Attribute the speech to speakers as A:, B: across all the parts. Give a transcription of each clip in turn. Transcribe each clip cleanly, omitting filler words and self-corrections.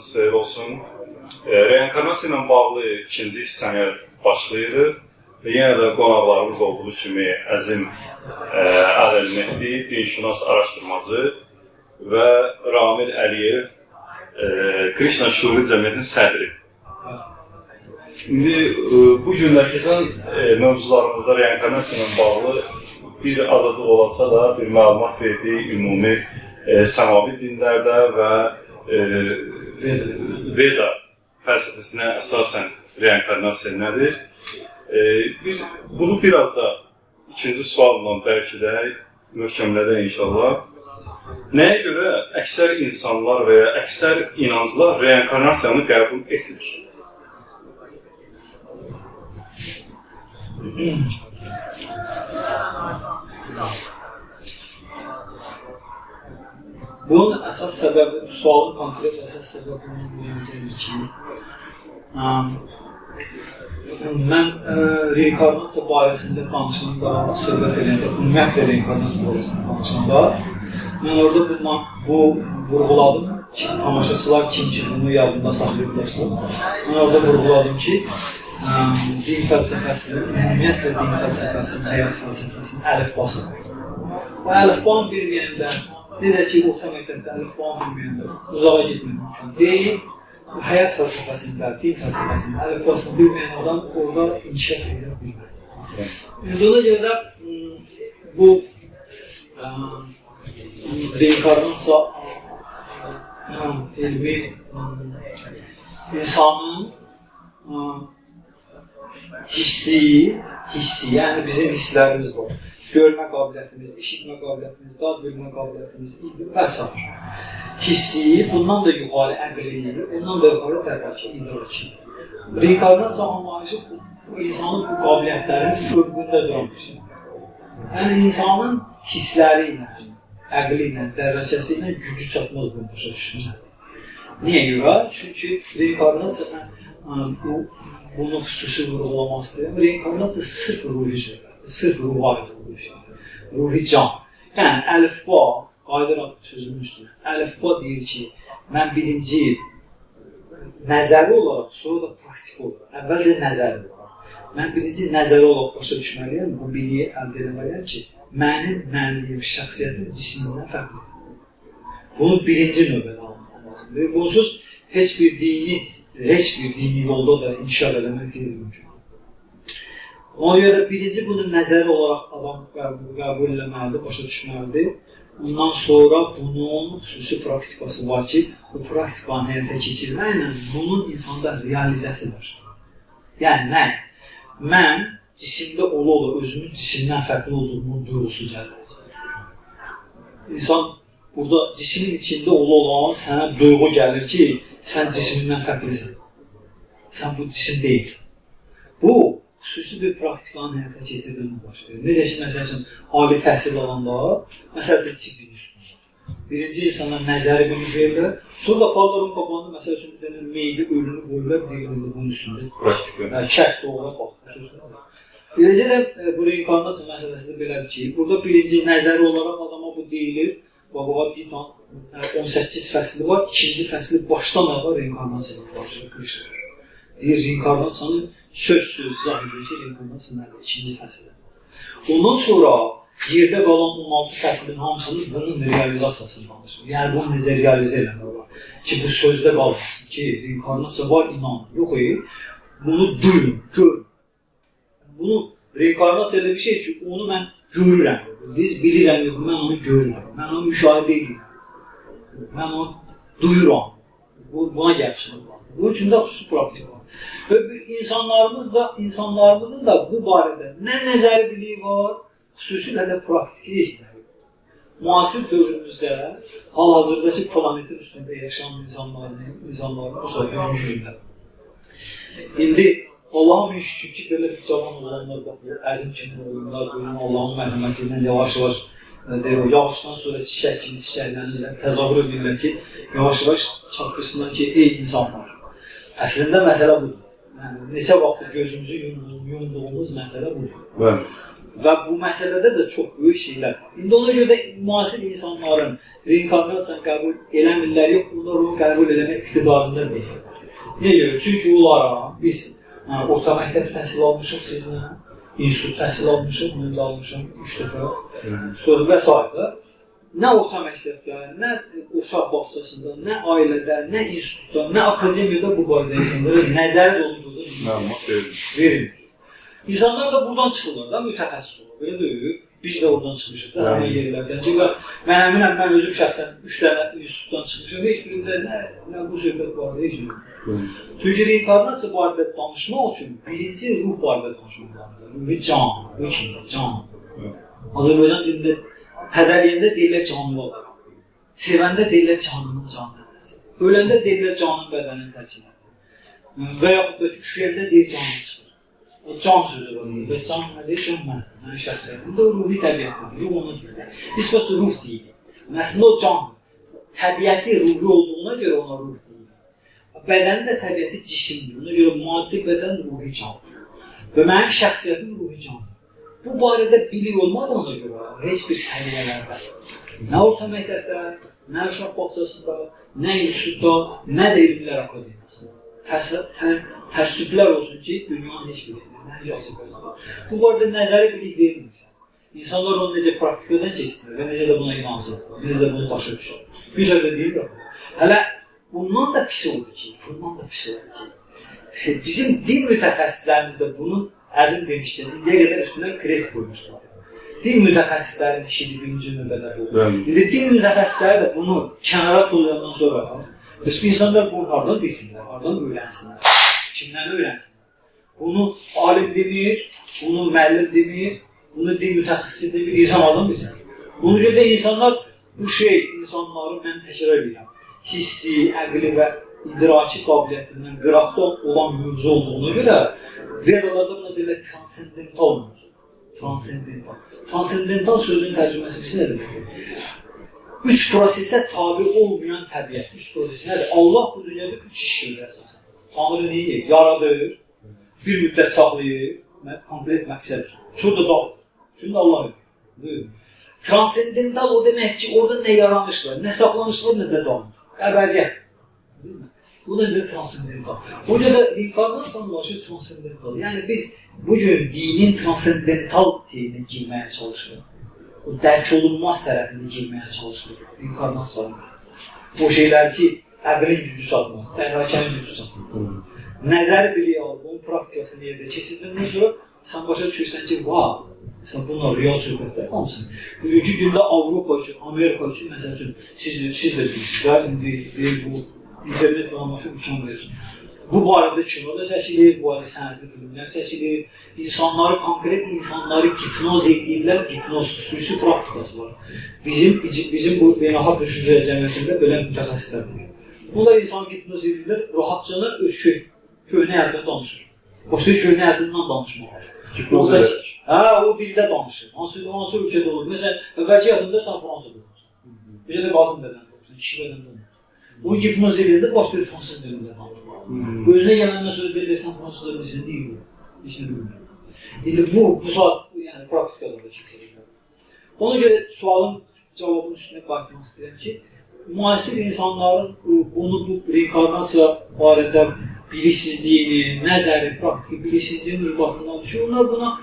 A: Sabahınız xeyir olsun. Reinkarnasiya ilə bağlı ikinci hissəyə başlayırıq və yenə də qonaqlarımız olduğu kimi əzim Adel Mehdi, dinşünas araşdırmacı və Ramil Əliyev, Krishna Şuuri Cəmiyyətinin sədri. İndi bu günlər keçən mövzularımızda reinkarnasiya ilə bağlı bir azacıq olsa da bir məlumat verdik ümumi səmavi dinlərdə və Veda fəlsəfəsinə əsasən reinkarnasiya nədir? Bunu biraz da ikinci sualla bəlkə də möhkəmlədək inşallah. Nəyə görə əksər insanlar və ya əksər inanclar reinkarnasiyanı qəbul etmir?
B: Bunun əsas səbəbi, sualın konkret əsas səbəbi bunun gəlir ki, mən reinkarnasiya barəsində danışanda, söhbət edəndə, ümumiyyətlə reinkarnasiya barəsində danışanda, mən orada bu vurğuladım ki, tamaşaçılar kim ki bunu yadında saxlayıblarsa, mən orada vurğuladım ki, din fəlsəfəsinin, ümumiyyətlə din fəlsəfəsinin, həyat fəlsəfəsinin əlifbası var. O əlifbanı bilməyəndə, necə ki, orta məktəbdə əlifbanı bilməyəndə uzağa getmək mümkün deyil. Bu həyat fəlsəfəsində, din fəlsəfəsində əlifbasını bilməyən adam orada inkişaf edə bilməz. İndi ona görə də bu reinkarnasiya elmi insanın hissi, yəni bizim hisslərimiz var. Görmə qabiliyyətimiz, eşitmə qabiliyyətimiz, dad bilmə qabiliyyətimiz və s. Hissi, bundan da yuxarı əqli, ondan da yuxarı dərraki, idraki. Reinkarnasiya anlayışı bu insanın bu qabiliyyətlərin fövqündə duran bir şey. Yəni insanın hissləri ilə, əqli ilə, dərrakəsi ilə gücü çatmaz bunu başa düşsünlər. Niyə görə? Çünki reinkarnasiya, bunu xüsusi vurğulamaq istəyirəm. Reinkarnasiya sırf ruhi söhbətdir, sırf ruha aid olduğu şeydir. Ruhi can. Yəni əlifba, qayıdıram sözümün üstünə, əlifba deyir ki, mən birinci nəzəri olaraq, sonra da praktik olaraq, əvvəlcə nəzəri olaraq, mən birinci nəzəri olaraq başa düşməliyəm, bu biliyi əldə etməliyəm ki, mənim mənliyim, şəxsiyyətim cismindən fərqlidir. Bunu birinci növbədə almaq lazımdır. Bunsuz heç bir dini yolda da inkişaf eləmək qeyri-mümkün. Ona görə də birinci bunu nəzəri olaraq adam qəbul eləməlidir, başa düşməlidir. Ondan sonra bunun xüsusi praktikası var ki, bu praktikanı həyata keçirməklə bunun insanda realizası var. Yəni mən cisimdə ola-ola özümün cisimdən fərqli olduğumun duyğusu gəlir. İnsan burada cismin içində ola-ola sənə duyğu gəlir ki, sən cismindən fərqlisən. Sən bu cisim deyilsən. Bu, xüsusi bir praktikanın həyata keçirdiyini baş verir. Necə ki, məsəl üçün, ali təhsil alanda, məsəl üçün, tibbin üstündə. Birinci insanlar nəzəri bilik verirlər, sonra da palların qabağında, məsəl üçün, bir dənə meyli, ölünü qoyurlar, deyirlər bunun üstündə.
A: Praktika.
B: Kəs doğra bax. Eləcə də bu reinkarnasiya məsələsi də belədir ki, burada birinci nəzəri olaraq adama bu deyilir, Bhagavad Gita 18 fəsli var, ikinci fəsli başdan ayağa reinkarnasiyadan danışır Krishna. Deyir, reinkarnasiyanın söz-söz izah edir ki, reinkarnasiya nədir? İkinci fəsli. Ondan sonra yerdə qalan 16 fəslin hamısını bunun realizasiyasını danışır. Yəni, bunu necə realizə eləmək olar? Ki, bu sözdə qalmasın ki, reinkarnasiya var, inanın. Yox, bunu duyun, görün. Bunu reinkarnasiya elə bir şey ki, onu mən görürəm. Biz bilirəm, yox, mən onu görürəm, mən onu müşahidə edirəm, mən onu duyuram. Buna gəlişmək var. Bunun üçün də xüsusi praktik var. Və insanlarımızın da bu barədə nə nəzəri biliyi var, xüsusilə də praktiki heç nə yox. Müasir dövrümüzdə hal-hazırdakı planetin üstündə yaşayan insanların bu sayı gücündə. İndi Allah'a min şükür ki, belə bir cavan oğlanlar baxır, əzim kimi oğlanlar, bunun Allahın mərhəməti ilə yavaş-yavaş, deyir o, yağışdan sonra çiçək kimi çiçəklənirlər, təzahür edirlər ki, yavaş-yavaş çatdırsınlar ki, ey insanlar. Əslində məsələ budur. Yəni, neçə vaxt gözümüzü yumduğumuz məsələ budur.
A: Bəli.
B: Və bu məsələdə də çox böyük şeylər var. İndi ona görə də müasir insanların reinkarnasiyanı qəbul eləmirlər, yox, bunlar onu qəbul eləmək iqtidarında deyirlər. Niyə görə? Çünki onlara biz orta məktəb təhsil almışıq sizinlə, institut təhsil almışıq, mən də almışam 3 dəfə, sonra və s. Nə orta məktəbdə, nə uşaq bağçasında, nə ailədə, nə institutda, nə akademiyada bu barədə insanlara nəzəri olmuş olsa
A: Məlumat verilir.
B: Verilir. İnsanlar da buradan çıxırlar da, mütəxəssis olur. Belə deyil. Biz də oradan çıxmışıq da, həmin yerlərdən. Çünki mən əminəm, mən özüm şəxsən 3 dənə institutdan çıxmışam. Heç birində nə bu söhbət var, heç yox. Çünki reinkarnasiya barədə danışmaq üçün birinci ruh barədə danışmaq lazımdır. Ruhi can, bu kimdir? Can. Azərbaycan dilində hədəliyəndə deyirlər canlı olaraq. Sevəndə deyirlər canının canlısı. Öləndə deyirlər canın bədənin tərk elədi. Və yaxud da üşüyəndə deyir canın çıxır. O can sözü var. Və can nədir? Can məndir. Mənim şəxsiyyətim. Bu da ruhi təbiətdir. Ruh ona deyirlər. Biz prosta ruh deyirik. Əslində o candır. Təbiəti ruhi olduğuna görə ona ruh deyirik. Bədənin də təbiəti cisimdir. Ona görə maddi bədən ruhi candır. Və mənim şəxsiyyətim ruhi candır. Bu barədə bilik olmadığına görə heç bir səviyyələrdə, nə orta məktəbdə, nə uşaq bağçasında, nə institutda, nə də Elmlər Akademiyasında. Təəssüflər olsun ki, dünyanın heç bir yerində, nə Azərbaycanda. Bu barədə nəzəri bilik verilmirsə, insanlar onu necə praktikadan keçsinlər və necə də buna inansınlar, necə də bunu başa düşsünlər. Bir sözlə deyirəm. Hələ bundan da pis oldu ki, bizim din mütəxəssislərimiz də bunun əzim demişkən, indiyə qədər üstündən krest qoymuşlar. Din mütəxəssislərinin işidir birinci növbədə bu. İndi din mütəxəssisləri də bunu kənara tullayandan sonra, bəs bu insanlar bunu hardan bilsinlər, hardan öyrənsinlər, kimdən öyrənsinlər? Bunu alim demir, bunu müəllim demir, bunu din mütəxəssisi demir, insan hardan bilsin? Bunu görə də insanlar bu şey, insanları mən təkrar edirəm, hissi, əqli və idraki qabiliyyətindən qıraqda olan mövzu olduğuna görə Vedalarda buna deyirlər transendental mövzu. Transendental. Transendental sözünün tərcüməsi bilsin nə deməkdir? Üç prosesə tabi olmayan təbiət. Üç proses nədir? Allah bu dünyada üç iş görür əsasən. Tanrı nə edir? Yaradır, bir müddət saxlayır, konkret məqsəd üçün. Sonra da dağılır. Çünki Allah edir. Transendental o demək ki, orada nə yaranış var, nə saxlanış var, nə də dağılır. Əbədiyyət. Bu da transendental. O görə də reinkarnasiyanın başı transendental. Yəni biz bugün dinin transendental teyinə girməyə çalışırıq. O dərk olunmaz tərəfini girməyə çalışırıq. Reinkarnasiyanın. O şeylər ki, əqlin gücü çatmaz, dərrakənin gücü çatmaz. Nəzəri biliyi alıb, onun praktikasını yerdə keçirdikdən sonra sən başa düşürsən ki, vah, sən bunlar real söhbətlər hamısın. Bugünkü gündə Avropa üçün, Amerika üçün, məsəl üçün, siz də bilirsiniz, indi deyil bu internet dolanbaşı imkan verir. Bu barədə kino da çəkilir, bu barədə sənətli filmlər çəkilir. İnsanları, konkret insanları hipnoz edirlər, hipnoz xüsusi praktikası var. Bizim bu beynəlxalq düşüncə cəmiyyətində belə mütəxəssislər var. Bunlar insanı hipnoz edirlər, rahatcana öz köhnə həyatını danışır. Başqa köhnə həyatından danışmaq.
A: Hipnoz edərək.
B: Hə, o dildə danışır. Hansı ölkədə olur? Məsələn, əvvəlki həyatında sən Fransada olursan. Bir də qadın bədəndə olursan, kişi bədəndə olursan. Onu hipnoz edəndə başlayır fransız dilində danışmağa. Özünə gələndən sonra deyirlər, sən fransızca bilirsən, deyir, yox, heç nə bilmirəm. İndi bu saat yəni, praktikada da keçirirlər. Ona görə sualın cavabının üstünə qayıtmaq istəyirəm ki, müasir insanların bunu, bu reinkarnasiya barədə biliksizliyini, nəzəri, praktiki biliksizliyinin ucbatından düşür. Onlar buna,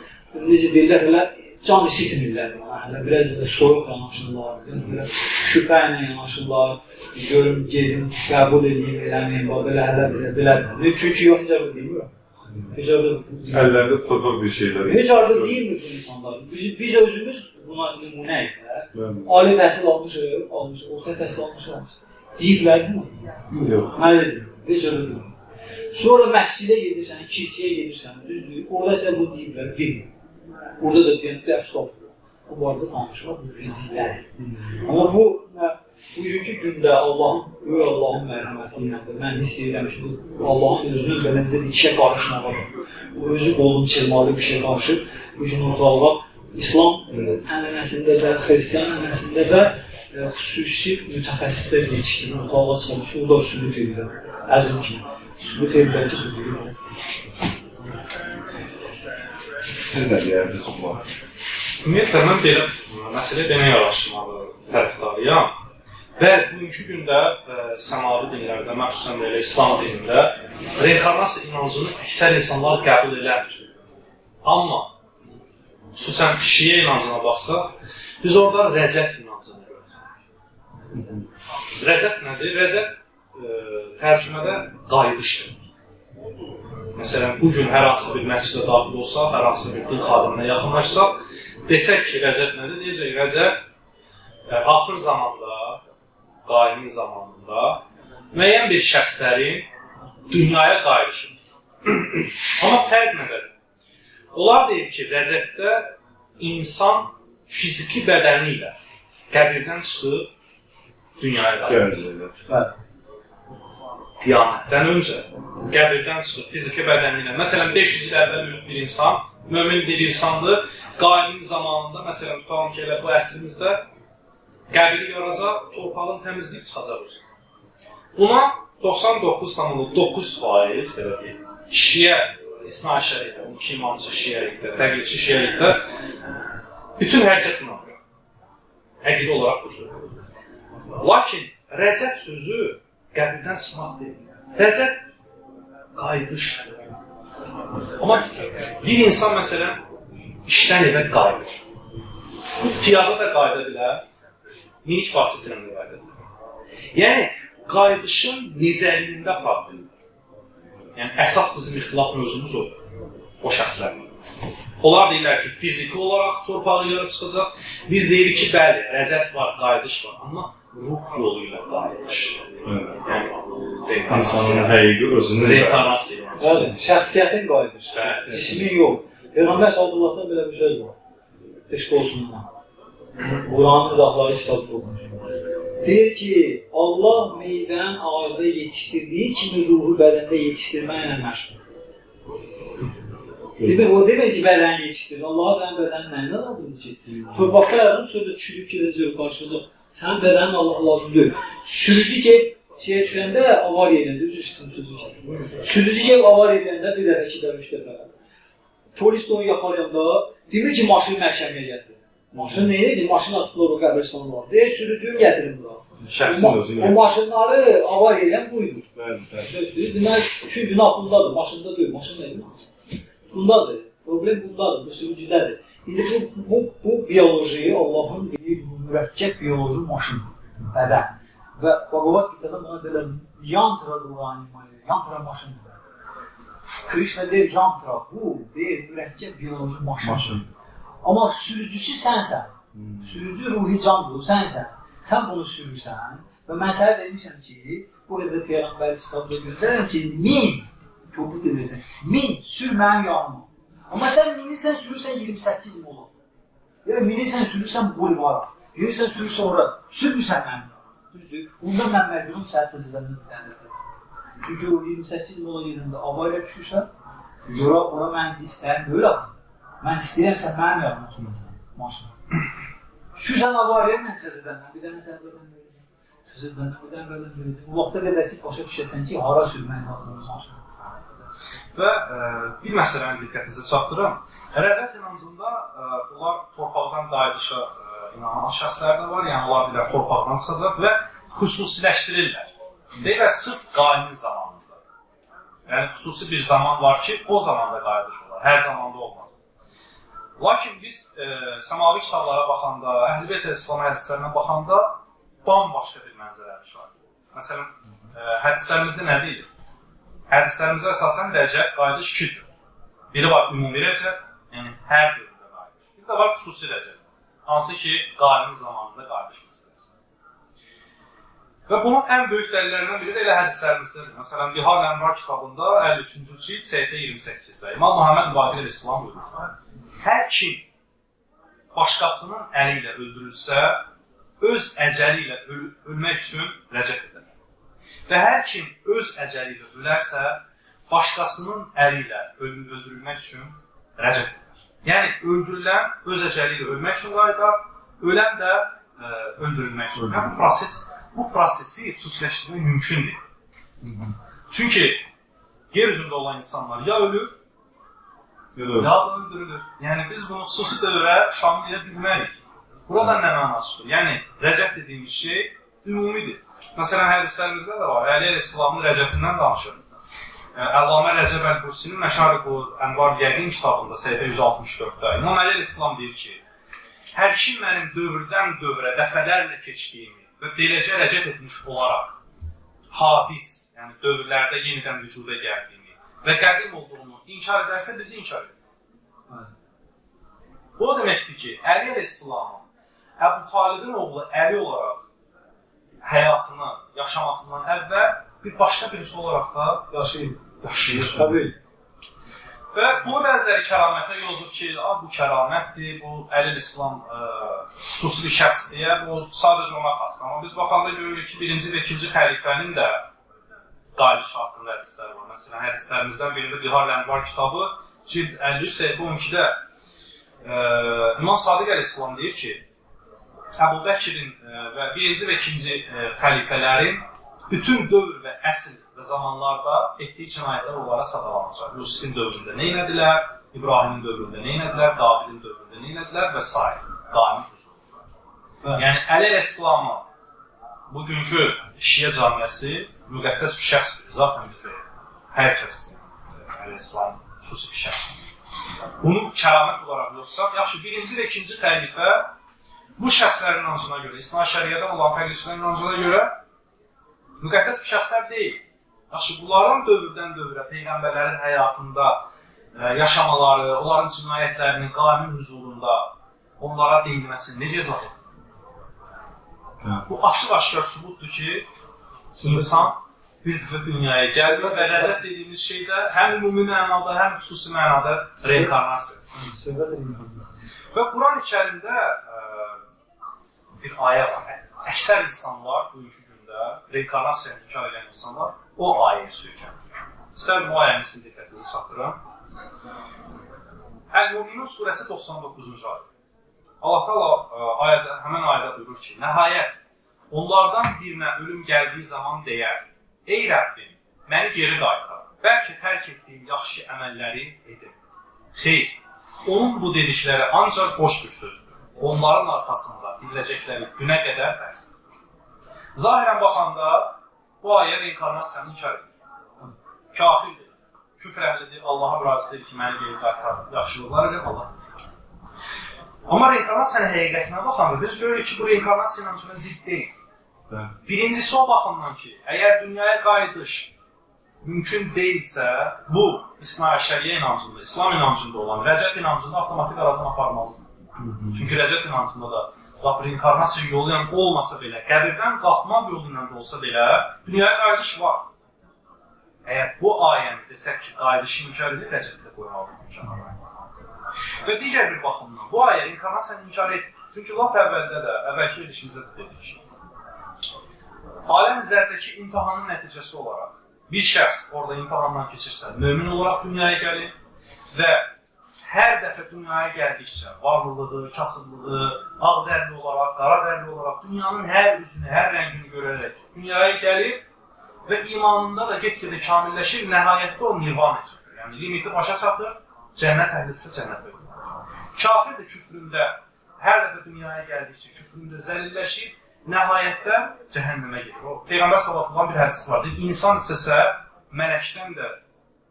B: necə deyirlər, hələ can isitmirlər buna, hələ biraz belə soyuq yanaşırlar, biraz belə şübhə ilə yanaşırlar, görüm, gedim, qəbul edeyim, eləməyim, belə, hələ belə, belədir. Çünki yox, heç arada deyilmir. Heç arada deyilmir.
A: Əllərində tutacaq bir şeylər.
B: Heç arada deyilmir bu insanlar. Biz özümüz buna nümunəyik də. Ali təhsil almışıq, orta təhsil almışıq. Deyiblər mi?
A: Yox.
B: Mən deyim, heç arada deyilmir. Sonra məscidə gedirsən, kilsəyə gedirsən, düzdür, orada isə bunu deyiblər, bilmir. Orada da deyən ki, əstağfurullah, bu barədə danışmaq bu bildikləri. Amma bu, bugünkü gündə Allahın, böyük Allahın mərhəməti ilə də mən hiss edirəm ki, bu Allahın özünün belə necə işə qarışmağı var. O özü qolunu çırmalı bir şey qarışıb, bu gün ortalığa İslam ənənəsində də, xristian ənənəsində də xüsusi mütəxəssislər yetişdirir, ortalığa çıxarır ki, o da sübut edirlər, əzim kimi. Sübut edirlər ki, bu deyil.
A: Siz nə deyərdiniz buna?
C: Ümumiyyətlə, mən belə məsələ deney araşdırmalı tərəfdarıyam. Və bugünkü gündə səmavi dinlərdə, məxsusən də elə İslam dinində reinkarnasiya inancını əksər insanlar qəbul eləmir. Amma xüsusən şiə inancına baxsaq, biz orada rəcət inancını görürük. Rəcət nədir? Rəcət tərcümədə qayıdış demək. Məsələn, bu gün hər hansı bir məscidə daxil olsaq, hər hansı bir din xadiminə yaxınlaşsaq, desək ki, rəcət nədir? Deyəcək, rəcət axır zamanda, qaimin zamanında müəyyən bir şəxslərin dünyaya qayıdışıdır. Amma fərq nədədir? Onlar deyir ki, rəcətdə insan fiziki bədəni ilə qəbirdən çıxıb dünyaya qayıdır.
B: Bəli.
C: Qiyamətdən öncə qəbirdən çıxıb fiziki bədəni ilə. Məsələn, 500 il əvvəl ölüb bir insan, mömin bir insandır. Qaimin zamanında, məsələn, tutalım ki, elə bu əsrimizdə qəbiri yaracaq, torpağın təmizləyib çıxacaq özü. Buna 99,9% belə deyək, şiə, İsna Əşəriyyətdə, 12 imamçı şiəlikdə, təqlidçi şiəlikdə bütün hər kəs inanır. Əqidə olaraq bu cür. Lakin rəcət sözü qəbirdən çıxmaq deyil. Rəcət qayıdışdır. Amma bir insan məsələn işdən evə qayıdır. Bu piyada da qayıda bilər, minik vasitəsilə də qayıda bilər. Yəni qayıdışın necəliyində problem var. Yəni əsas bizim ixtilaf mövzumuz odur, o şəxslərlə. Onlar deyirlər ki, fiziki olaraq torpağı yarıb çıxacaq. Biz deyirik ki, bəli, rəcət var, qayıdış var, amma ruh yolu ilə qayıdış. Yəni
A: İnsanın həqiqi özünün
C: reinkarnasiya.
B: Bəli, şəxsiyyətin qayıdışı, cismin yox. Peyğəmbər sallallahu belə bir söz var. Eşq olsun ona. Quranın izahları kitabında oxunur. Deyir ki, Allah meyvənin ağacda yetişdirdiyi kimi ruhu bədəndə yetişdirməklə məşğul. Demək, o demir ki, bədəni yetişdirir. Allaha mənim bədənim nəyinə lazımdır ki? Torpaqda yarım sözdə çürüyüb gedəcək, qarşılayacaq. Sənin bədənin Allaha lazım deyil. Sürücü gəlib şeyə düşəndə avariya eləyəndə, üzr istəyirəm sözü ki. Sürücü gəlib avariya eləyəndə bir dəfə, iki dəfə, üç dəfə. Polis də onu yaxalayanda demir ki, maşını məhkəməyə gətirir. Maşın nə edir ki? Maşın atıblar o qəbirstanı var. Deyir, sürücünü gətirin bura.
A: Şəxsin özü
B: O maşınları avariya eləyən buydu.
A: Bəli, bəli.
B: Demək, çünki günah bundadır, maşında deyil, maşın nə edir? Bundadır, problem bundadır, bu sürücüdədir. İndi bu bioloji, Allahın bir mürəkkəb bioloji maşındır, bədən. Və Bhagavad Gita'da buna belə yantra ruhani, yantra maşındır. Krishna deyir yantra, bu deyir mürəkkəb bioloji maşındır. Amma sürücüsü sənsən, sürücü ruhi candır, sənsən. Sən bunu sürürsən və mən sənə demişəm ki, bu qədər Peyğəmbər kitabda göndərirəm ki, min, kobud edirsən, min, sür mənim yanıma. Amma sən minirsən, sürürsən 28 mola. Ya minirsən, sürürsən bulvara, yürürsən, sürürsən ora, sürmürsən mənim yanıma. Düzdür? Onda mən məcburum sənə təzədən bir dənə. Çünki o 28 mola yerində avariya düşürsən, ora mənim istəyim deyil axı. Mən istəyirəm, sən mənim yanıma sürməsən maşını. Düşürsən avariya, mən təzədən, bir dənə sənə verəcəm, təzədən, bir dənə verəcəm. Bu vaxta qədər ki, başa düşəsən ki, hara sürmək lazımdır maşını.
C: Və bir məsələni diqqətinizə çatdırıram. Rəcət inancında onlar torpaqdan qayıdışa inanan şəxslər də var, yəni onlar deyirlər torpaqdan çıxacaq və xüsusiləşdirirlər. Deyirlər sırf qaimin zamanında. Yəni xüsusi bir zaman var ki, o zamanda qayıdış olar, hər zamanda olmaz. Lakin biz səmavi kitablara baxanda, Əhl-i Beyt İslam hədislərinə baxanda bambaşqa bir mənzərəni şahid olur. Məsələn, hədislərimizdə nə deyilir? Hədislərimizə əsasən rəcət, qayıdış iki cür. Biri var ümumi rəcət, yəni hər dövrdə qayıdış. Bir də var xüsusi rəcət, hansı ki, qaimin zamanında qayıdış məsələsi. Və bunun ən böyük dəlillərindən biri də elə hədislərimizdədir. Məsələn, Bihar Ənvar kitabında 53-cü cild səhifə 28-də İmam Muhammed Baqir əleyhissalam buyurur. Hər kim başqasının əli ilə öldürülsə, öz əcəli ilə ölmək üçün rəcət edər. Və hər kim öz əcəli ilə ölərsə, başqasının əli ilə öldürülmək üçün rəcət edər. Yəni, öldürülən öz əcəli ilə ölmək üçün qayıdar, ölən də öldürülmək üçün. Yəni, bu prosesi xüsusiləşdirmək mümkün deyil. Çünki Yer üzündə olan insanlar ya ölür, ya da öldürülür. Yəni biz bunu xüsusi dövrə şamil edə bilmərik. Buradan nə məna çıxır? Yəni rəcət dediyimiz şey ümumidir. Məsələn, hədislərimizdə də var. Əli əleyhissalamın rəcətindən danışır. Əllamə Rəcəb Əl-Bursinin Məşariqul Ənvar Yəqin kitabında səhifə 164-də İmam Əli əleyhissalam deyir ki, hər kim mənim dövrdən dövrə dəfələrlə keçdiyimi və beləcə rəcət etmiş olaraq hadis, yəni dövrlərdə yenidən vücuda gəldiyini və qədim olduğunu inkar edərsə bizi inkar edir. Bu o deməkdir ki, Əli əleyhissalamın Əbu Talibin oğlu Əli olaraq həyatını yaşamasından əvvəl bir başqa birisi olaraq da
B: yaşayır.
C: Yaşayır.
B: Təbii.
C: Və bunu bəziləri kəramətə yozur ki, bu kəramətdir, bu Əli əleyhissalam xüsusi bir şəxs deyə, bu sadəcə ona xasdır. Amma biz baxanda görürük ki, birinci və ikinci xəlifənin də qayıdış haqqında hədisləri var. Məsələn, hədislərimizdən birində Bihar Ənvar kitabı cild 53 səhifə 12-də İmam Sadiq əleyhissalam deyir ki, Əbu Bəkirin və birinci və ikinci xəlifələrin bütün dövr və əsr və zamanlarda etdiyi cinayətlər onlara sadalanacaq. Yusufin dövründə nə elədilər, İbrahimin dövründə nə elədilər, Qabilin dövründə nə elədilər və s. Qaimi hüzurunda. Yəni Əli əleyhissalamı bugünkü şiə camiəsi müqəddəs bir şəxsdir. Zaten bizdə hər kəs Əli əleyhissalam xüsusi bir şəxsdir. Bunu kəramət olaraq yoxsaq, yaxşı, birinci və ikinci xəlifə bu şəxslərin inancına görə, İslam şəriədən olan təqlidçilərin inancına görə müqəddəs bir şəxslər deyil. Yaxşı, bunların dövrdən dövrə peyğəmbərlərin həyatında yaşamaları, onların cinayətlərinin qanun hüzurunda onlara deyilməsi necə izah edilir? Bu açıq-aşkar sübutdur ki, insan bir dəfə dünyaya gəlmir və rəcət dediyimiz şey də həm ümumi mənada, həm xüsusi mənada reinkarnasiya.
B: Söhbət reinkarnasiya.
C: Və Quran-ı Kərimdə bir ayə var. Əksər insanlar bugünkü gündə reinkarnasiyanı inkar edən insanlar o ayəyə söykənir. İstərdim o ayəni sizin diqqətinizi çatdıram. Əl-Müminun surəsi 99-cu ayə. Allah Teala ayədə, həmən ayədə buyurur ki, nəhayət onlardan birinə ölüm gəldiyi zaman deyər: Ey Rəbbim, məni geri qaytar. Bəlkə tərk etdiyim yaxşı əməlləri edim. Xeyr, onun bu dedikləri ancaq boş bir sözdür. Onların arxasında diriləcəkləri günə qədər bəsdir. Zahirən baxanda bu ayə reinkarnasiyanı inkar edir. Kafirdir, küfr əhlidir, Allaha müraciət edir ki, məni geri qaytar, yaxşılıqlar edir, Allah. Amma reinkarnasiyanın həqiqətinə baxanda biz görürük ki, bu reinkarnasiya inancına zidd deyil. Birincisi o baxımdan ki, əgər dünyaya qayıdış mümkün deyilsə, bu İslam şəriə inancında, İslam inancında olan rəcət inancında avtomatik aradan aparmalıdır. Çünki rəcət inancında da lap reinkarnasiya yolu ilə olmasa belə, qəbirdən qalxmaq yolu ilə də olsa belə, dünyaya qayıdış var. Əgər bu ayəni desək ki, qayıdışı inkar edir, rəcəti də qoymalıdır kənara. Və digər bir baxımdan, bu ayə reinkarnasiyanı inkar etmir. Çünki lap əvvəldə də, əvvəlki verilişimizdə də dedik ki, aləm zərdəki imtahanın nəticəsi olaraq bir şəxs orada imtahandan keçirsə, mömin olaraq dünyaya gəlir və hər dəfə dünyaya gəldikcə varlılığı, kasıblığı, ağ dərli olaraq, qara dərli olaraq dünyanın hər üzünü, hər rəngini görərək dünyaya gəlir və imanında da get-gedə kamilləşir, nəhayətdə o nirvana çatır. Yəni limiti başa çatır, cənnət əhlidirsə cənnətə gedir. Kafir də küfründə hər dəfə dünyaya gəldikcə küfründə zəlilləşir, nəhayətdə cəhənnəmə gedir. O Peyğəmbər sallallahu əleyhi və səlləm bir hədisi var. Deyir, insan istəsə mələkdən də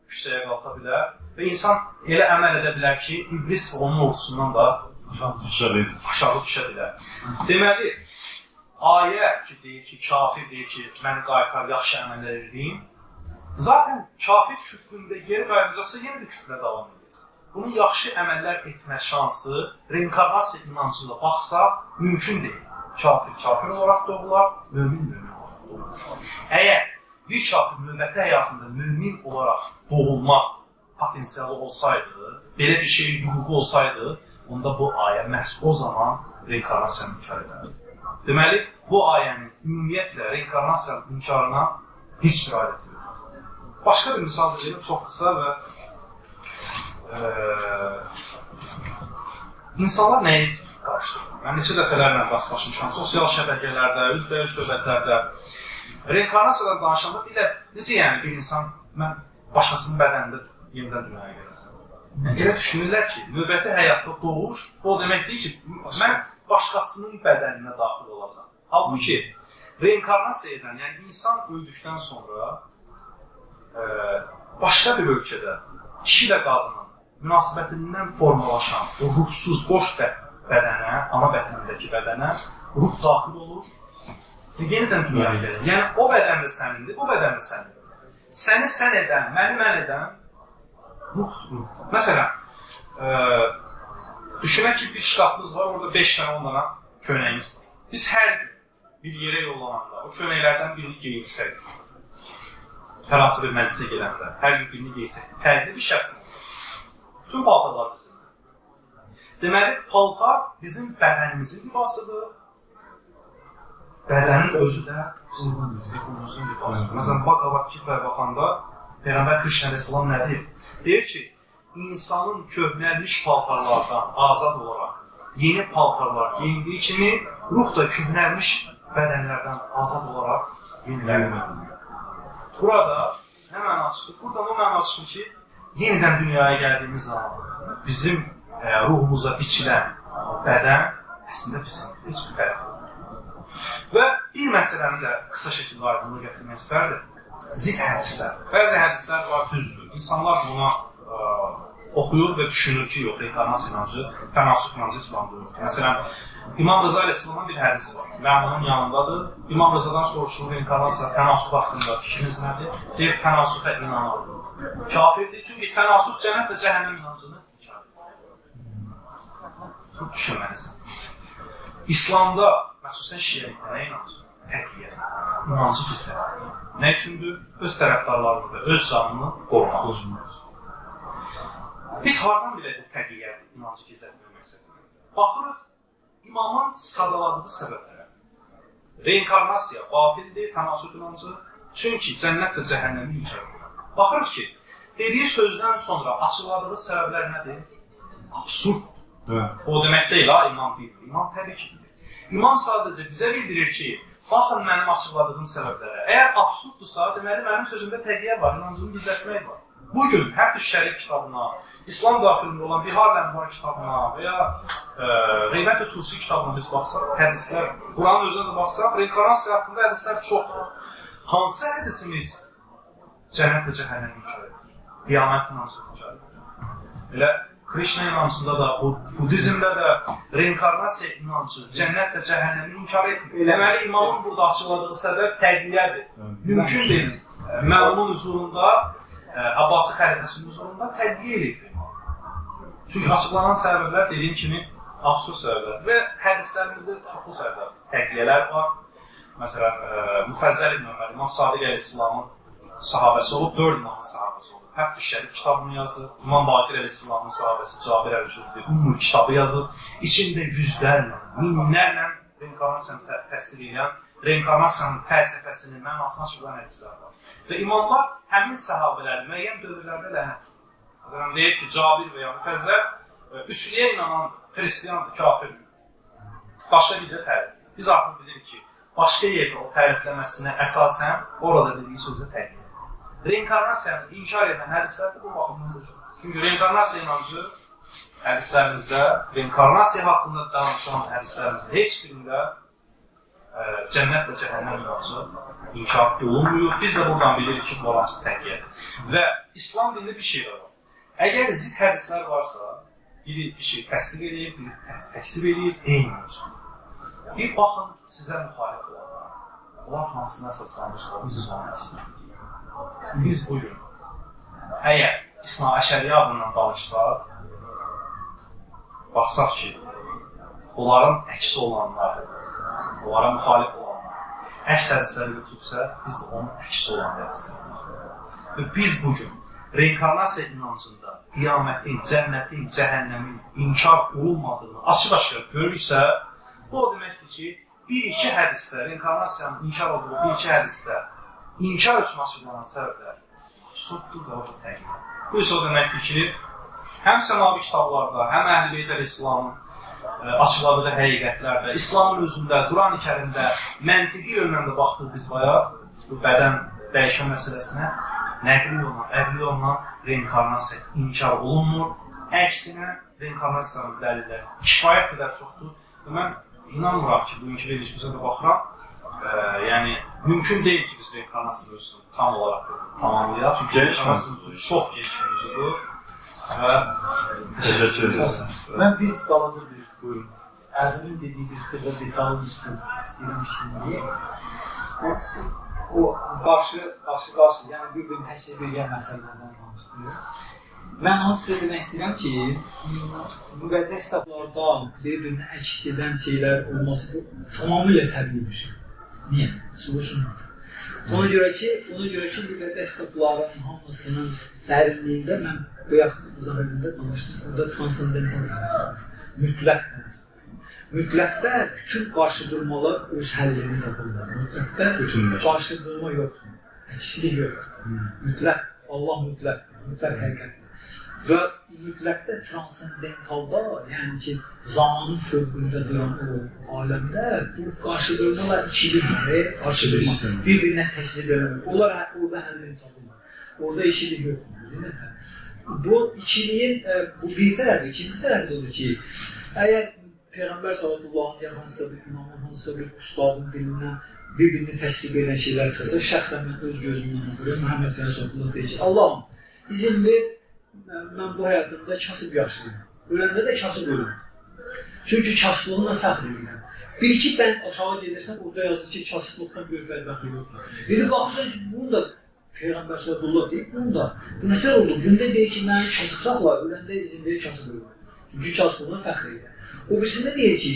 C: yüksəyə qalxa bilər və insan elə əməl edə bilər ki, iblis və onun ordusundan da aşağı düşə bilər. Deməli, ayə ki, deyir ki, kafir deyir ki, məni qaytar, yaxşı əməllər edeyim. Zaten kafir küfründə geri qayıdacaqsa, yenə də küfrə davam edəcək. Bunun yaxşı əməllər etmə şansı reinkarnasiya inancıyla baxsa mümkün deyil. Kafir kafir olaraq doğular, mömin mömin olaraq doğular. Əgər bir kafir növbəti həyatında mömin olaraq doğulmaq potensialı olsaydı, belə bir şeyin hüququ olsaydı, onda bu ayə məhz o zaman reinkarnasiyanı inkar edərdi. Deməli, bu ayənin ümumiyyətlə reinkarnasiyanın inkarına heç bir aləti yoxdur. Başqa bir misal verim, çox qısa və insanlar nəyi qarışdırır? Mən neçə dəfələrlə rastlaşmışam, sosial şəbəkələrdə, üzbəüz söhbətlərdə. Reinkarnasiyadan danışanda deyirlər, necə yəni bir insan, mən başqasının bədənində yenidən dünyaya gələcəm. Yəni, elə düşünürlər ki, növbəti həyatda doğuş, o demək deyil ki, mən başqasının bədəninə daxil olacam. Halbuki, reinkarnasiya edən, yəni insan öldükdən sonra başqa bir ölkədə kişi ilə qadının münasibətindən formalaşan o ruhsuz, boş bədənə, ana bətnindəki bədənə ruh daxil olur və yenidən dünyaya gəlir. Yəni, o bədən də sənindir, bu bədən də sənindir. Səni sən edən, məni mən edən ruhdur. Məsələn, düşünək ki, bir şkafımız var, orada 5 dənə 10 dənə köynəyimiz var. Biz hər gün bir yerə yollananda o köynəklərdən birini geyinsək, hər hansı bir məclisə gedəndə, hər gün birini geyinsək, fərqli bir şəxs olur. Bütün paltarlar bizimdir. Deməli, paltar bizim bədənimizin libasıdır. Bədənin özü də bizim ruhumuzun libasıdır. Məsələn, Bhagavad Gita'ya baxanda Peyğəmbər Krishna əleyhissalam nə deyir? Deyir ki, insanın köhnəlmiş paltarlardan azad olaraq yeni paltarlar geyindiyi kimi ruh da köhnəlmiş bədənlərdən azad olaraq yenilənir. Burada nə məna çıxır? Burada o məna çıxır ki, yenidən dünyaya gəldiyimiz zaman bizim ruhumuza biçilən bədən əslində bizim heç bir fərq yoxdur. Və bir məsələni də qısa şəkildə aydınlığa gətirmək istərdim. Zid hədislər. Bəzi hədislər var, düzdür. İnsanlar buna oxuyur və düşünür ki, yox, reinkarnasiya inancı, tənasüx inancı İslamda yoxdur. Məsələn, İmam Rıza əleyhissalamın bir hədisi var. Məmunun yanındadır. İmam Rızadan soruşulur, reinkarnasiya, tənasüx haqqında fikriniz nədir? Deyir, tənasüxə inanır. Kafirdir, çünki tənasüx cənnət və cəhənnəm inancını inkar edir. Çox düşünməlisən. İslamda, xüsusən şiəlikdə nə inancı? Təqiyyə, inancı gizlətmək. Nə üçündür? Öz tərəfdarlarını və öz canını qorumaq üçün. Biz hardan bilək bu təqiyyə, inancı gizlətmək məqsədini? Baxırıq, imamın sadaladığı səbəblərə. Reinkarnasiya batildir, tənasüx inancı, çünki cənnət və cəhənnəmi inkar edir. Baxırıq ki, dediyi sözdən sonra açıqladığı səbəblər nədir? Absurd. O demək deyil, ha, imam bilmir. İmam təbii ki bilir. İmam sadəcə bizə bildirir ki, baxın mənim açıqladığım səbəblərə. Əgər absurddursa, deməli mənim sözümdə təqiyyə var, inancımı gizlətmək var. Bugün Həft-ü Şərif kitabına, İslam daxilində olan Bihar Ənvar kitabına və ya Qeymət-ü Tusi kitabına biz baxsaq, hədislər, Quranın özünə də baxsaq, reinkarnasiya haqqında hədislər çoxdur. Hansı hədisimiz cənnət və cəhənnəmi inkar edir? Qiyamət inancını inkar edir. Elə Krishna inancında da, Budizmdə də reinkarnasiya inancı, cənnət və cəhənnəmi inkar etmir. Deməli, imamın burada açıqladığı səbəb təqiyyədir. Mümkün deyil. Məmunun hüzurunda, Abbasi xəlifəsinin hüzurunda təqiyyə edib imam. Çünki açıqlanan səbəblər, dediyim kimi, absurd səbəblər və hədislərimizdə çoxlu səbəblər, təqiyyələr var. Məsələn, Müfəzzəl ibn Ömər, İmam Sadiq əleyhissalamın sahabəsi olub, 4 imamın sahabəsi olub. Həft-ü Şərif kitabını yazıb, İmam Bakir əleyhissalamın sahabəsi Cabir əl-Cüfi Ümmül kitabı yazıb. İçində yüzlərlə, minlərlə reinkarnasiyanı təsdiq edən, reinkarnasiyanın fəlsəfəsini, mənasını açıqlayan hədislər var. Və imamlar həmin səhabələri müəyyən dövrlərdə lənət edir. Məsələn, deyir ki, Cabir və ya Müfəzzəl üçlüyə inanan xristiyandır, kafirdir. Başqa bir də tərif. Biz artıq bilirik ki, başqa yerdə o tərifləməsinə əsasən orada dediyi sözə təqiyyə. Reinkarnasiyanı inkar edən hədislər də bu baxımdan da çoxdur. Çünki reinkarnasiya inancı hədislərimizdə, reinkarnasiya haqqında danışan hədislərimizdə heç birində cənnət və cəhənnəm inancı inkar olunmuyor. Biz də buradan bilirik ki, bu hansı təqiyyədir. Və İslam dinində bir şey var. Əgər zid hədislər varsa, biri bir şey təsdiq edir, biri təkzib edir, eyni mövzudur. Bir baxın sizə müxalif olanlar, onlar hansına əsaslanırsa, siz onun əksinə. Biz bugün əgər İsna Əşəriyə adından danışsaq, baxsaq ki, onların əksi olanlar, onlara müxalif olanlar, əks hədisləri götürübsə, biz də onun əksi olan hədisləri götürürük. Və biz bugün reinkarnasiya inancında qiyamətin, cənnətin, cəhənnəmin inkar olunmadığını açıq-aşkar görürüksə, bu o deməkdir ki, bir-iki hədisdə, reinkarnasiyanın inkar olduğu bir-iki hədisdə inkar üçün açıqlanan səbəblər absurddur və o da təqiyyə. Bu isə o deməkdir ki, həm səmavi kitablarda, həm Əhl-i Beyt əleyhissalamın açıqladığı həqiqətlərdə, İslamın özündə, Quran-ı Kərimdə məntiqi yöndən də baxdıq biz bayaq bu bədən dəyişmə məsələsinə, Nəqli yolla, əqli yolla reinkarnasiya inkar olunmur. Əksinə, reinkarnasiyanın dəlilləri kifayət qədər çoxdur. Və mən inanmıram ki, bugünkü verilişimizə də baxıram. Yəni mümkün deyil ki, biz reinkarnasiya mövzusunu tam olaraq tamamlayaq. Çünki reinkarnasiya mövzusu çox geniş mövzudur. Və
A: təşəkkür edirəm.
B: Mən bir balaca bir buyurun. Əzimin dediyi bir xırda detalın üstünü istəyirəm fikrimi deyim. O qarşı, yəni bir-birini təsvir edən məsələlərdən danışdı. Mən onu sizə demək istəyirəm ki, müqəddəs kitablarda bir-birini əks edən şeylər olması tamamilə təbii bir şey. Niyə? Soruşun. Ona görə ki, müqəddəs kitabların hamısının dərinliyində mən bayaq izah edəndə danışdım, orada transendental tərəf var, mütləq tərəf. Mütləqdə bütün qarşıdurmalar öz həllini tapırlar. Mütləqdə qarşıdurma yoxdur, əkslik yoxdur. Mütləq, Allah mütləqdir, mütləq həqiqətdir. Və mütləqdə transendentalda, yəni ki, zamanın fövqündə duran o aləmdə bu qarşıdurmalar ikilikdir, qarşıdurma, bir-birinə təsvir eləmir. Onlar orada həllini tapırlar. Orada ikilik yoxdur. Bu ikiliyin, bu bir tərəfi, ikinci tərəfi odur ki, əgər Peyğəmbər sallallahu əleyhi hansısa bir imamın, hansısa bir ustadın dilindən bir-birini təsdiq edən şeylər çıxsa, şəxsən mən öz gözümdən oxuyuram, Məhəmməd Rəsulullah deyir ki, Allahım, izin ver, mən bu həyatımda kasıb yaşayıram. Öləndə də kasıb ölürüm. Çünki kasıblığımla fəxr edirəm. Bir-iki bənd aşağı gedirsən, orada yazır ki, kasıblıqdan böyük bədbəxtlik yoxdur. Bir də baxırsan ki, bunu da Peyğəmbər sallallahu deyib, bunu da. Bu nətər oldu? Bunda deyir ki, məni kasıb saxla, öləndə izin verir, kasıb ölürüm. Çünki kasıblığımla fəxr edirəm. O birisində deyir ki,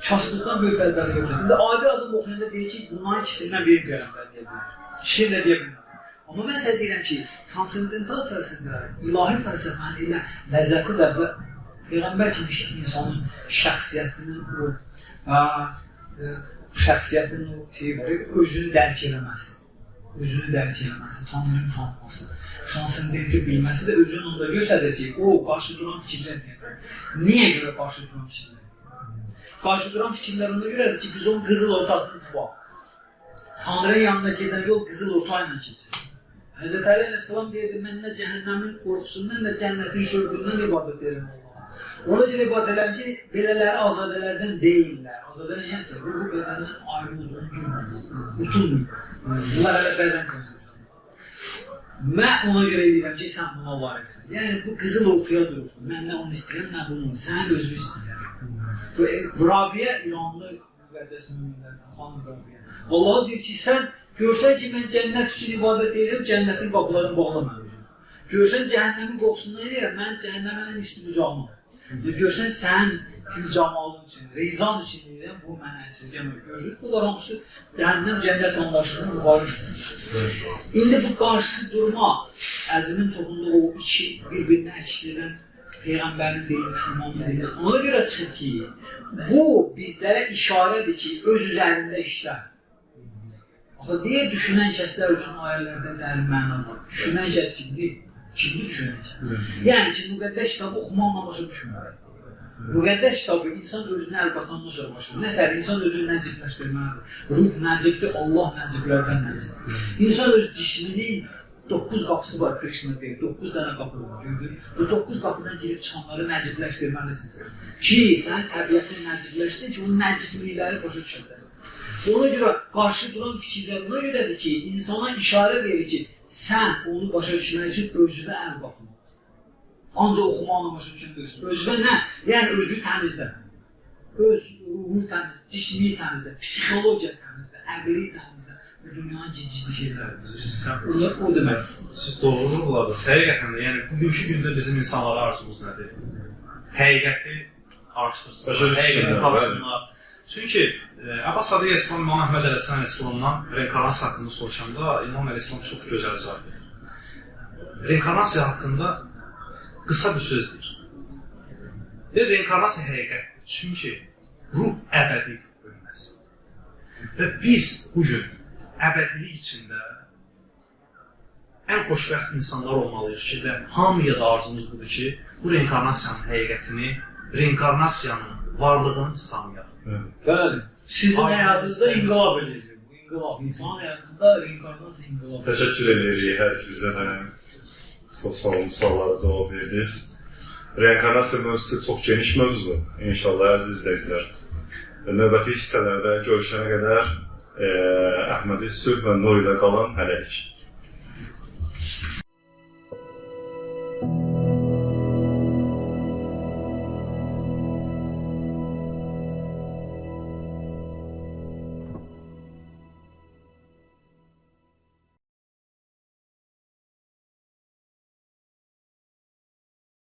B: kasıblıqdan böyük bədbəxtlik yoxdur. İndi adi adam oxuyanda deyir ki, bunların ikisindən biri peyğəmbər deyə bilər. İkisini də deyə bilməz. Amma mən sizə deyirəm ki, transendental fəlsəfə, ilahi fəlsəfənin elə ləzzəti də və peyğəmbər kimi insanın şəxsiyyətinin o şeyi var, özünü dərk eləməsi, Tanrını tanıması, transendenti bilməsi də özünü onda göstərir ki, o qarşı duran fikirlər deyir. Niyə görə qarşı duran fikirlər? Qarşı duran fikirlər ona görədir ki, biz onun qızıl ortasını tutaq. Tanrının yanına gedən yol qızıl orta ilə keçir. Həzrət Əli əleyhissalam deyirdi, mən nə cəhənnəmin qorxusundan, nə cənnətin şövqündən ibadət edirəm Allaha. Ona görə ibadət edirəm ki, belələri azadələrdən deyirlər. Azadələr yəni ki, ruhu bədəndən ayrı olduğunu duymuyor, qurtulmuyor. Bunlar hələ bədən konseptdir. Mən ona görə edirəm ki, sən buna layiqsən. Yəni, bu qızıl ortaya durubdur. Mən nə onu istəyirəm, nə bunu. Sənin özünü istəyirəm. Rabiə İranlı müqəddəs müminlərdən, xanım Rabiə. Allah deyir ki, sən görsən ki, mən cənnət üçün ibadət edirəm, cənnətin qapılarını bağla mən özümə. Görsən cəhənnəmin qoxusundan edirəm, mən cəhənnəmənin isti bucağına. Görsən sən gül camalın üçün, rizan üçün edirəm, bu mənə əsirgəmir. Görürük, bunlar hamısı cəhənnəm, cənnət anlayışının müxalif. İndi bu qarşı durma, Əzimin toxunduğu o iki bir-birinə əks edən Peyğəmbərin dilindən, imamın dilindən, ona görə çıxır ki, bu bizlərə işarədir ki, öz üzərində işlər. Axı, deyə düşünən kəslər üçün ayələrdə dərin məna var. Düşünən kəs kimdir? Kimdir düşünən kəs? Yəni ki, müqəddəs kitabı oxumaqla başa düşmür. Müqəddəs kitabı insan özünə əl qatandan sonra başlayır. Nətər? İnsan özünü nəcibləşdirməlidir. Ruh nəcibdir, Allah nəciblərdən nəcibdir. İnsan öz cisminin 9 qapısı var, Krishna deyir. 9 dənə qapı var, gördün? Bu 9 qapıdan girib çıxanları nəcibləşdirməlisiniz. Ki, sənin təbiətin nəcibləşsin ki, onun nəciblikləri başa düşə. Ona görə qarşı duran fikirlər ona görədir ki, insana işarə verir ki, sən onu başa düşmək üçün özünə əl qatmalısan. Ancaq oxumaqla başa düşə bilirsən. Özünə nə? Yəni özü təmizlə. Öz ruhu təmizlə, cismi təmizlə, psixologiya təmizlə, əqli təmizlə. Bu dünyanın ciddi şeyləri. O demək.
C: Siz doğru vurguladınız. Həqiqətən də, yəni bugünkü gündə bizim insanlara arzumuz nədir? Həqiqəti araşdırsınlar, həqiqəti tapsınlar. Çünki Abbas Sadiq əleyhissalam İmam Əhməd əleyhissalamdan reinkarnasiya haqqında soruşanda İmam əleyhissalam çox gözəl cavab verir. Reinkarnasiya haqqında qısa bir söz deyir. Deyir, reinkarnasiya həqiqətdir. Çünki ruh əbədi ölməz. Və biz bugün əbədilik içində ən xoşbəxt insanlar olmalıyıq ki, və hamıya da arzumuz budur ki, bu reinkarnasiyanın həqiqətini, reinkarnasiyanın varlığını biz tanıyaq.
B: Bəli, sizin həyatınızda inqilab edəcək. İnqilab, insan həyatında reinkarnasiya inqilab.
A: Təşəkkür edirik hər ikinizə də. Çox sağ olun, suallara cavab verdiniz. Reinkarnasiya mövzusu çox geniş mövzudur. İnşallah əziz izləyicilər. Növbəti hissələrdə görüşənə qədər Əhmədi sülh və nur ilə qalın hələlik.